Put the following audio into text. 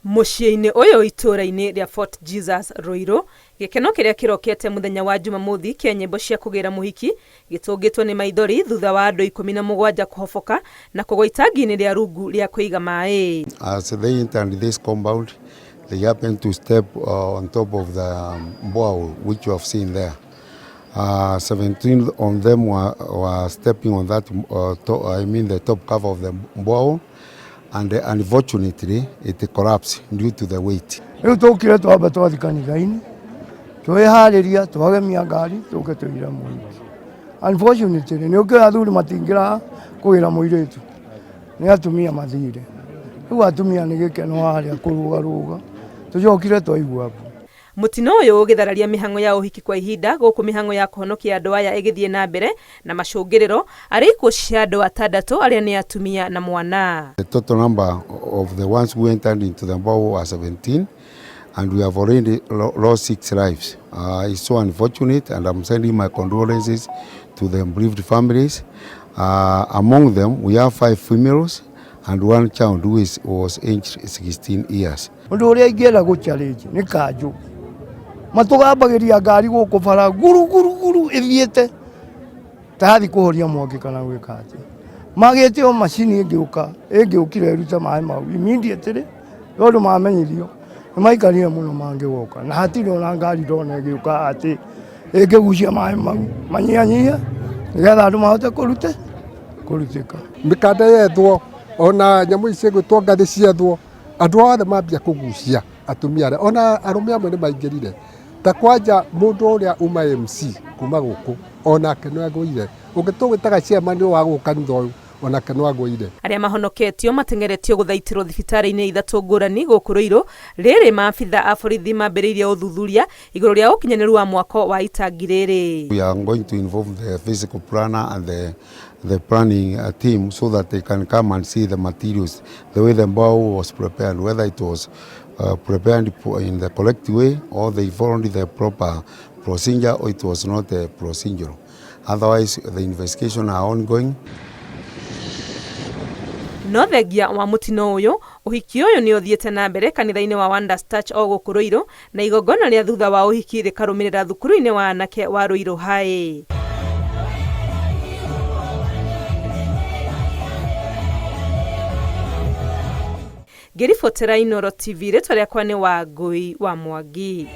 Mũciĩ-inĩ ũyũ itũũra-inĩ rĩa Fort Jesus, Ruiru, gĩkeno kĩrĩa kĩrokete mũthenya wa Jumamothi kĩa nyĩmbo cia kũgĩra mũhiki gĩtũngĩtwo nĩ maithori thutha wa andũ 17 kũhoboka na kũgwa itangi-inĩ rĩa rungu rĩa kũiga maĩ. As they entered this compound, they happened to step on top of the borehole which you have seen there. 17 of them were stepping on that, I mean the top cover of the borehole, and unfortunately it collapsed due to the weight. Rĩu tũkire twamba twathi kanitha-inĩ twĩharĩria twagemia ngari tũke tũire mũhiki. Unfortunately nĩ ũkĩoya athuri matingĩra kũgĩra mũirĩtu, nĩ atumia mathire. Rĩu atumia nĩ gĩkeno harĩa kũrũgarũga, tũcokire twaigua mbu. Mũtino ũyũ ũgĩthararia mĩhang'o ya ũhiki kwa ihinda gũkũ mĩhang'o ya kũhonokia andũ aya ĩgĩthiĩ na mbere na macũngĩrĩro arĩ ikuũ cia andũ atandatũ arĩa nĩ atumia na mwana. The total number of the ones who entered into the borehole were 17, and we have already lost 6 lives. It's so unfortunate, and I'm sending my condolences to the bereaved families. Among them, we have 5 females and 1 child who was aged 16 years. Ũndũ ũrĩa ingĩenda gũ challenge nĩ kanjũ. Matũgambagĩria ngari gũkũ bara guru guru guru ĩthiĩte tathi kũhoria mwaki kana gwĩka atĩa. Magĩte o macini ĩngĩũka, ĩngĩũkire ĩrute maĩ mau immediately, tondũ mamenyithio nĩ maikarire mũno mangĩgoka, na hatirĩ ona ngari ndona ĩgĩũka atĩ ĩngĩgucia maĩ mau manyihanyihe nĩgetha andũ mahote kũrutĩka. Mĩkanda yethwo ona nyamũ ici cigwĩtwo ngathĩ ciethwo, andũ othe mambia kũgucia atumia arĩa ona arũme amwe nĩ maingĩrire. Ta kwanja mũndũ ũrĩa uma MC kuma gũkũ onake nĩ agũire, ũngĩ tũgwĩtaga chairman wa gũkũ kanitha ũyũ onake nĩ agũire. Arĩa mahonoketio mateng'eretio gũthaitĩrwo thibitarĩ-inĩ ithatũ ngũrani gũkũ Ruiru. Rĩrĩ maabitha a borithi mambĩrĩirie ũthuthuria igũrũ rĩa ũkinyanĩru wa mwako wa itangi rĩrĩ. We are going to involve the physical planner and the planning team so that they can come and see the materials, the way the borehole was prepared, whether it was prepared in the correct way or they followed the proper procedure or it was not a procedural. Otherwise, the investigation are ongoing. No thengia wa mũtino ũyũ, ũhiki ũyũ nĩ ũthiĩte na mbere kanitha-inĩ wa Wonders Church o gũkũ Ruiru, na igongona rĩa thutha wa ũhiki rĩkarũmĩrĩra thukuru-inĩ wa anake wa Ruiru High. Ngĩribotera Inooro TV, rĩtwa rĩakwa nĩ Wangũi wa Mwangi.